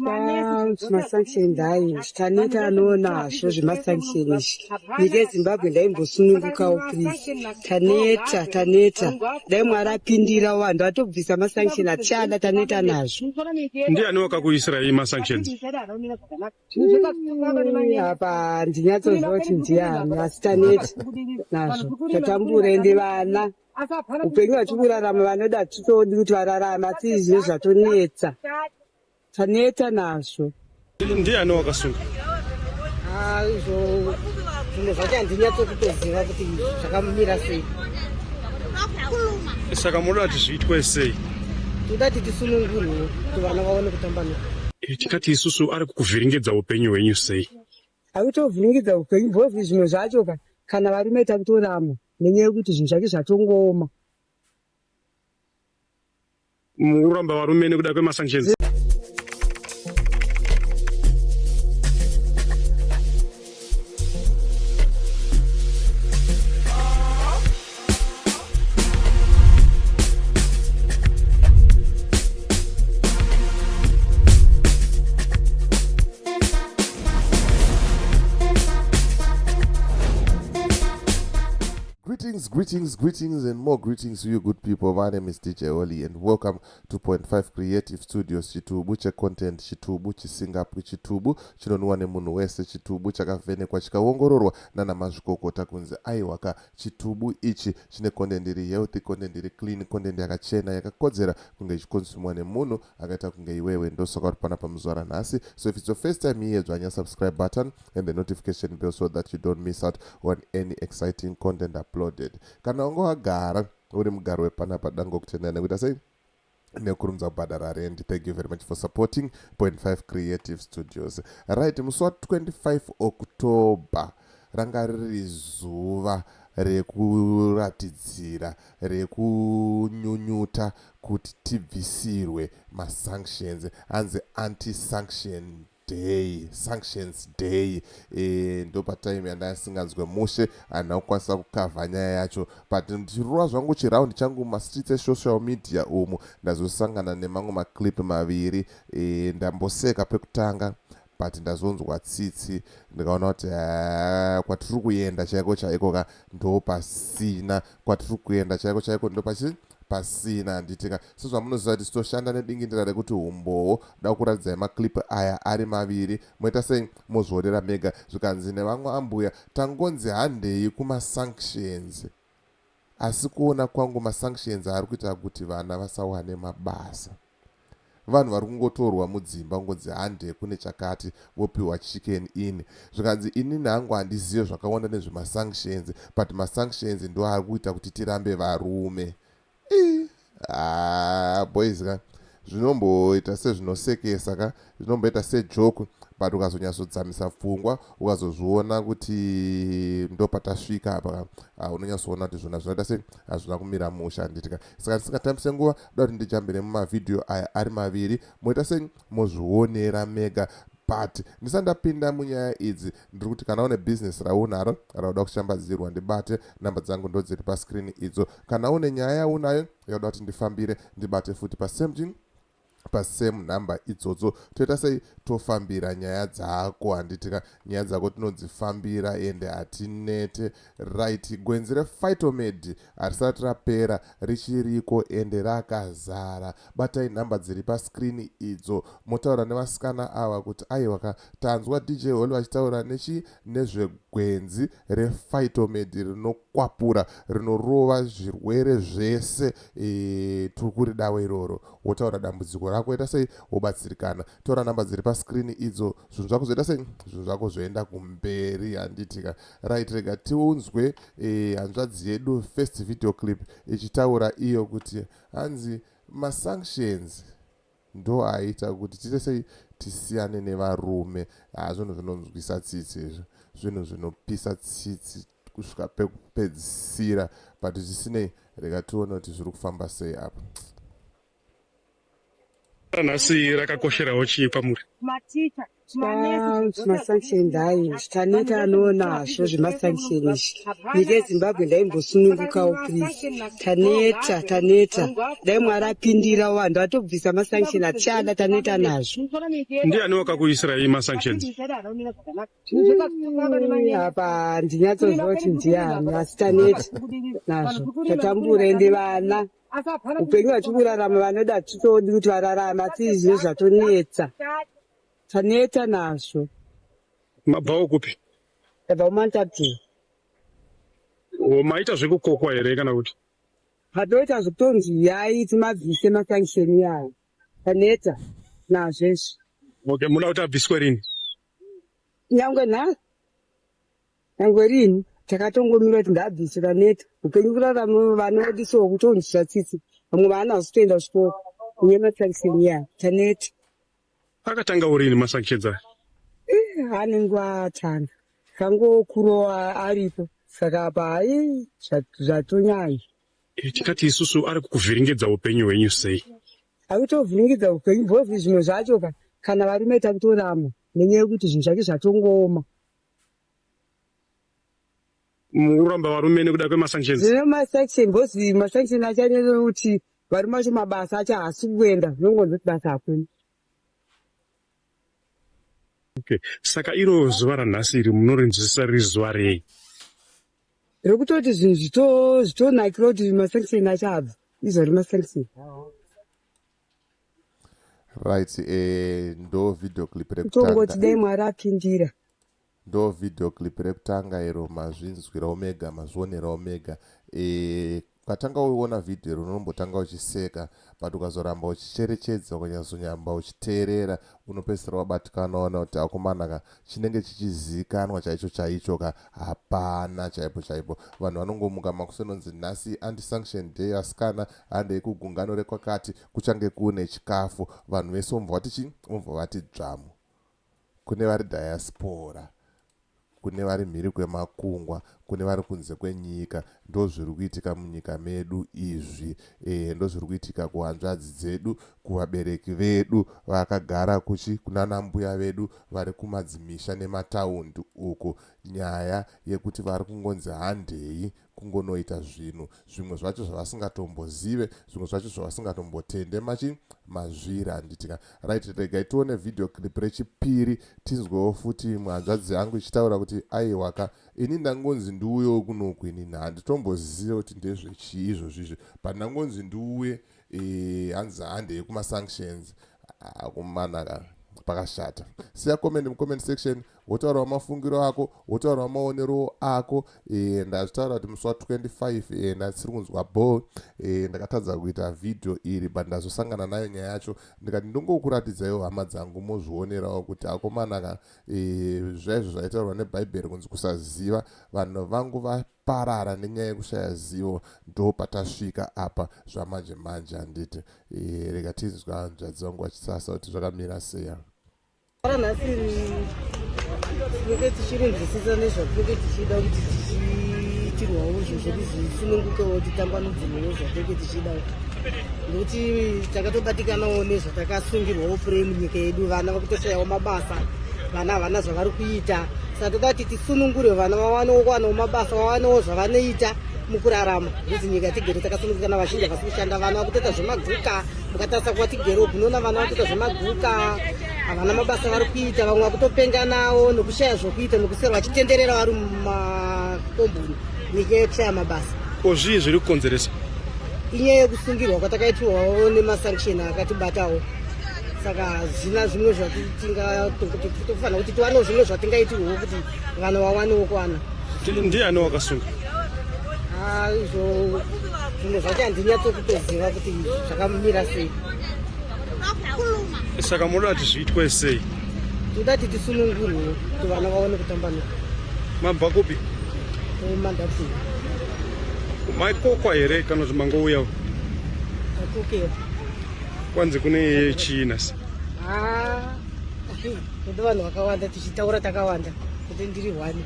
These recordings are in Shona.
Masanctions ayi taneta anoonazvo zvemasanction izvi. Nyika yeZimbabwe ndaimbosunungukawo please. Taneta taneta dai Mwari apindirawo vanhu vatobvisa masanction hatichada taneta nazvo. Ndiani wakakuisirai masanctions? Apa handinyatsoziva kuti ndiani asi taneta nazvo tatambura ende vana upenyu hwatiri kurarama vanoda hatitodi kuti vararame asi izvi zvatonetsa taneta nazvo. Ndiani wakasunga? Ah, izvo zvimwe zvacho handinyatsokutoziva kuti zvakamira sei. Saka munoda kuti zviitwe sei? Toda kuti tisunungurwe kuti vana vaone kutambanuka. Eh, Tikati isusu ari kukuvhiringidza upenyu hwenyu sei? Akutovhiringidza upenyu because zvimwe zvacho ka kana varume takutoramba nenyaya yekuti zvinhu zvacho zvatongooma. Mukuramba varume nekuda kwemasanctions. Greetings, greetings, greetings, and more greetings to you, good people. My name is DJ Oli, and welcome to Point 5 Creative Studios. Chitubu checontent, chitubu chisingapwi, chitubu chinonwiwa nemunhu wese, chitubu chakavhenekwa chikaongororwa nana mazvikokota kunzi aiwa ka chitubu ichi chine content iri healthy, content iri clean, content yakachena yakakodzera kunge ichikonsumwa nemunhu akaita kunge iwewe. Ndosaka uri panapa muzuva ranhasi. So if it's your first time here, dzvanya subscribe button and the notification bell so that you don't miss out on any exciting content uploaded. Kana wanga wagara uri mugari wepanapa, dangokutendai nekuita sei nekurumidza kubhadhara rent. Thank you very much for supporting Point 5 Creative Studios. Right, musi wa 25 October ranga riri zuva rekuratidzira, rekunyunyuta kuti tibvisirwe masanctions, hanzi anti-sanction day, sanctions day. Ndopatime yandasinganzwe mushe, handina kukwanisa kukavha nyaya yacho, but ndichirova zvangu chiraundi changu mumastreets esocial media umu, ndazosangana nemamwe maclip maviri. Ndamboseka pekutanga, but ndazonzwa tsitsi ndikaona kuti kwatiri kuenda chaiko chaiko ka ndo pasina, kwatiri kuenda chaiko chaiko ndo pachi pasina, handitika? Sezvamunoziva kuti titoshanda nedingindira rekuti umbowo da kuratidzai maclip aya ari maviri, moita sei mozvionera mega. Zvikanzi nevamwe ambuya, tangonzi handei kumasanctions, asi kuona kwangu masanctions ari kuita kuti vana vasawane mabasa. Vanhu vari kungotorwa mudzimba ngonzi hande kune chakati, vopiwa Chicken Inn. Zvikanzi inini hangu handizive zvakawanda nezvemasanctions, but masanctions ndo ari kuita kuti tirambe varume. Ah, boys ka, zvinomboita sezvinosekesa ka, zvinomboita sejoke, but ukazonyatsodzamisa pfungwa ukazozviona kuti ndopatasvika apa ka, unonyatsoona kuti zvona zvinoita sei, hazvina kumira musha, handitika? Saka ndisingatambise nguva, da kuti ndijambire mumavhidhiyo aya ari maviri, moita sei mozvionera mega. But ndisati ndapinda munyaya idzi, ndiri kuti kana une bhizinesi raunaro rauda kushambadzirwa, ndibate. Namba dzangu ndo dziri pascreen idzo. Kana une nyaya yaunayo yauda kuti ndifambire, ndibate futi pasame thing, pasame number idzodzo. Toita sei tofambira nyaya dzako, handitika? Nyaya dzako tinodzifambira ende hatinete. Right, gwenzi rePhytomed harisati rapera, richiriko ende rakazara. Batai nhamba dziri pascreen idzo, motaura nevasikana ava kuti aiwa ka, tanzwa DJ Hall vachitaura nechi nezvegwenzi rePhytomed rinokwapura, rinorova zvirwere zvese. Tiri kuridawo iroro. Wotaura dambudziko rako, ita sei wobatsirikana. Tora namba dziri pascreen idzo, zvinhu zvako zvoita sei, zvinhu zvako zvoenda kumberi, handitika? Right, rega tiunzwe hanzvadzi yedu first video clip ichitaura iyo kuti hanzi masanctions ndo aita kuti tiite sei tisiyane nevarume. Zvinhu zvinonzwisa tsitsi izvi, zvinhu zvinopisa tsitsi kusvika pekupedzisira, but zvisinei, rega tione kuti zviri kufamba sei apa. Nhasi rakakosherawo chii kwamuri? Masanction hayi taneta anonazvo zvemasanction izvi. Nyika yeZimbabwe ndaimbosunungukawo please. Taneta taneta dai Mwari apindira vanhu vatobvisa masanction hatichada taneta nazvo. Ndiani wakakuisirai masanctions? Apa handinyatsoziva kuti ndiani asi taneta nazvo. Tatambura ende vana upenyu hwatiri kurarama vanoda hatitodi kuti vararame asi izvi zvatonetsa. Taneta nazvo. Mabvawo kupi? Tabva kuMantabdale. Maita zvekukokwa here kana kuti? Patoita zvekutonzi uyai timabvise masanction iyayo. Taneta nazvo izvi. Okay, muda kuti abviswe rini? Nyangwe nhasi. Nyangwe rini takatongomira kuti ngaabviswe taneta. Upenyu kurarama vanodisowo kutonzwisa tsitsi. Vamwe vana havasi kutoenda kuchikoro. Nenyaya yemasanction iyayo. Taneta. Akatanga urini masanctions aya? Eh, anenge atanga kangokurowa aripo saka apa hai zvatonyanya. Eh, tikati isusu ari kukuvhiringidza upenyu hwenyu sei? Akutovhiringidza upenyu because zvimwe zvacho ka kana varume takutorama nenyaya yekuti zvinhu zvake zvatongooma. Mukuramba varume nekuda kwemasanctions? Zvine masanction because masanction acho anenge kuti varume vacho mabasa acho haasi kuenda unongonzi kuti basa hakuna. Okay. Saka iro zuva ranhasi iri munorinzwisisa riri zuva rei? Rekutoti zvinhu zvitonakira kuti masanction acho abva izuva remasanction. Right, eh, ndo video clip rekutanga. Tongoti dai Mwari apindira. Ndo video clip rekutanga iro mazvinzwirawo mega mazvionerawo mega e, ukatanga uiona video iro unombotanga uchiseka but ukazoramba uchicherechedza ukanyatsonyamba uchiteerera unopedzisira wabatikana waona kuti akomana ka chinenge chichizikanwa chaicho chaicho ka hapana chaipo chaipo vanhu vanongomuka makusenonzi nhasi anti sanction day asikana handei kugungano rekwakati kuchange kune chikafu vanhu vese vomva vati chi vomva vati dzvamu kune vari diaspora kune vari mhiri kwemakungwa kune vari kunze kwenyika ndozviri kuitika munyika medu izvi e, ndozviri kuitika kuhanzvadzi dzedu kuvabereki vedu vakagara kuchi kunana mbuya vedu vari kumadzimisha nemataundi uku nyaya yekuti vari kungonzi handei kungonoita zvinhu zvimwe zvacho zvavasingatombozive zvimwe zvacho zvavasingatombotende machi mazviri handitika right regai tione video clip rechipiri tinzwewo futi imwe hanzvadzi yangu ichitaura kuti aiwaka ini ndangonzi ndiuyewo kunoku inini handitombozive kuti ndezvechii izvozvizvi but ndangonzi ndiuye e, hanzi handei kumasanctions akumanaka pakashata siya comment mucomment section wotaurawo mafungiro ako wotaurawo maonero ako e, ndazvitaura kuti musi wa25 e, ndasiri kunzwa bho e, ndakatadza kuita vhidhiyo iri but ndazosangana nayo nyaya yacho ndikati ndongokuratidzaiwo hama dzangu mozvionerawo kuti akomanaka e, zvaizvo zvaitaurwa nebhaibheri kunzi kusaziva vanhu vangu vaparara nenyaya yekushaya zivo ndo patasvika apa zvamanje manje handiti e, rega tinzwa hanzvadzi vangu vachisasa kuti zvakamira sei. Nhasi tinenge tichirinzwisisa nezvatinenge tichida kuti tichiitirwawo zvinhu zvedu zvisunungukewo titambanudzirwewo zvatinenge tichida nekuti takatobatikanawo nezvatakasungirwawo purei munyika yedu vana vakutoshayawo mabasa vana havana zvavari kuita saka toda kuti tisunungure vana vawanewo kuwanawo mabasa vawanewo zvavanoita mukurarama nekuti nyika tigere takasunungukana vazhinji havasi kushanda vana vakutoita zvemaguka mukatarisa kwatigere uku unoona vana vakutoita zvemaguka havana mabasa vari kuita vamwe vakutopenga nawo nekushaya zvokuita nekusera vachitenderera vari mumakomboni nenyaya yekushaya mabasa. Ko zvii zviri kukonzeresa? Inyaya yekusungirwa kwatakaitwawo nemasanction akatibatawo saka hazvina zvimwe zvatingatofanira kuti tiwanewo zvimwe zvatingaitirwawo kuti vana vawanewo kuwana. Ndiani wakasunga? Ah, izvo zvimwe zvacho handinyatsokutoziva kuti zvakamira sei. Saka munoda kuti zviitwe sei? Toda kuti tisunungurwe kuti vana vaone kutambanuka. Mabva kupi? Kumandapfura. Maikokwa here kana kuti mangouyawo? Takokewa. Kwanzi kune chii nhasi? Ah, toda vanhu vakawanda tichitaura takawanda kuti ndiri hwani.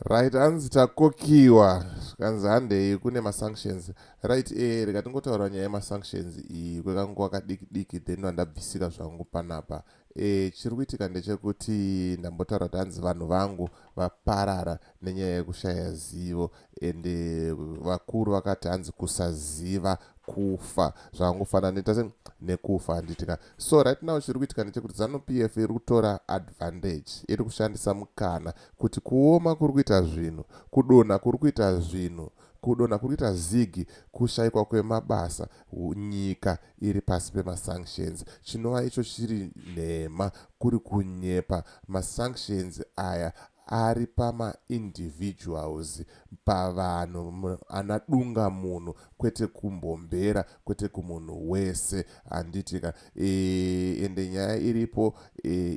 Right, hanzi takokiwa, zvikanzi handei kune masanctions. Right, rega tingotaura nyaya yemasanctions iyi kwekanguva kadiki diki, then vandabvisika zvangu panapa. Chiri kuitika ndechekuti ndambotaura kuti hanzi vanhu vangu vaparara nenyaya yekushaya zivo, ende vakuru vakati hanzi kusaziva kufa, zvakangofanana neta se nekufa, handitika? So right now chiri kuitika ndechekuti ZANU PF iri kutora advantage, iri kushandisa mukana kuti kuoma kuri kuita zvinhu, kudonha kuri kuita zvinhu, kudonha kuri kuita ZiG, kushayikwa kwemabasa, nyika iri pasi pemasanctions, chinova icho chiri nhema, kuri kunyepa. Masanctions aya ari pamaindividuals, pavanhu anadunga munhu, kwete kumbombera, kwete kumunhu wese, handitika? Ende nyaya iripo,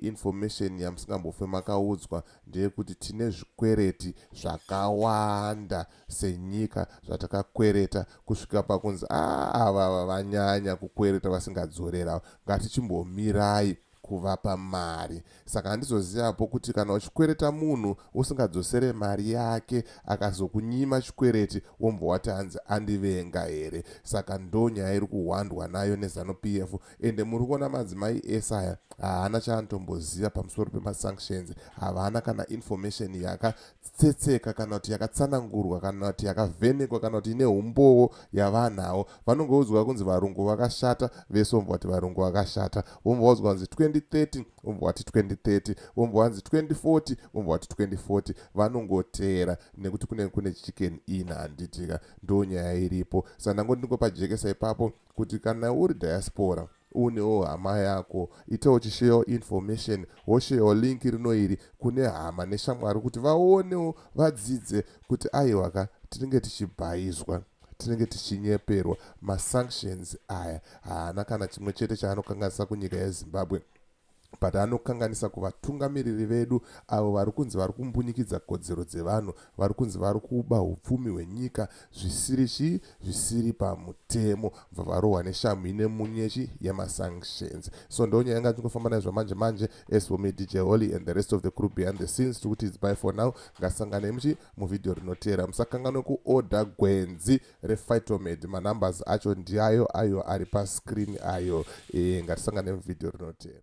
information yamusingambofe makaudzwa ndeyekuti tine zvikwereti zvakawanda senyika zvatakakwereta kusvika pakunzi ava vanyanya kukwereta vasingadzorera, ngatichimbomirai kuvapa mari. Saka handizozivapo kuti kana uchikwereta munhu usingadzosere mari yake, akazokunyima chikwereti, wombva wati hanzi andivenga here? Saka ndo nyaya iri kuhwandwa nayo neZANU PF. Ende muri kuona madzimai ese aya haana chaanotomboziva pamusoro pemasanctions, havana kana information yakatsetseka kana kuti yakatsanangurwa kana kuti yakavhenekwa kana kuti ine umbowo yavanawo. Vanongoudzwa kunzi varungu vakashata, vese vombva vati varungu vakashata. Vombva vaudzwa kunzi 2030, vombva vati 2030, vombva vanzi 2040, vombva vati 2040. Vanongoteera nekuti kunenge kune Chicken Inn, handitika? Ndo nyaya iripo. Saka ndangoti ndingopajekesa ipapo kuti kana uri diaspora, unewo hama yako, itawo uchisharewo information, wosharewo link rino iri kune hama neshamwari kuti vaonewo, vadzidze kuti aiwaka, tinenge tichibhaizwa, tinenge tichinyeperwa. Masanctions aya haana kana chimwe chete chaanokanganisa kunyika yeZimbabwe, but anokanganisa kuvatungamiriri vedu avo vari kunzi vari kumbunyikidza kodzero dzevanhu, vari kunzi vari kuba upfumi hwenyika zvisiri chii, zvisiri pamutemo, bva varohwa neshamhu ine munyechi yemasanctions. So ndo nyaya yanga tingofamba nayo zvamanje manje. As for me, DJ Holly and the rest of the crew behind the scenes, tikuti it's bye for now. Ngasanganei muchi muvhidhiyo rinoteera. Musakanganwe kuorder gwenzi rePhytomed, manumbers acho ndiayo ayo ari pascreen ayo. Ngatisangane muvhidhiyo rinoteera.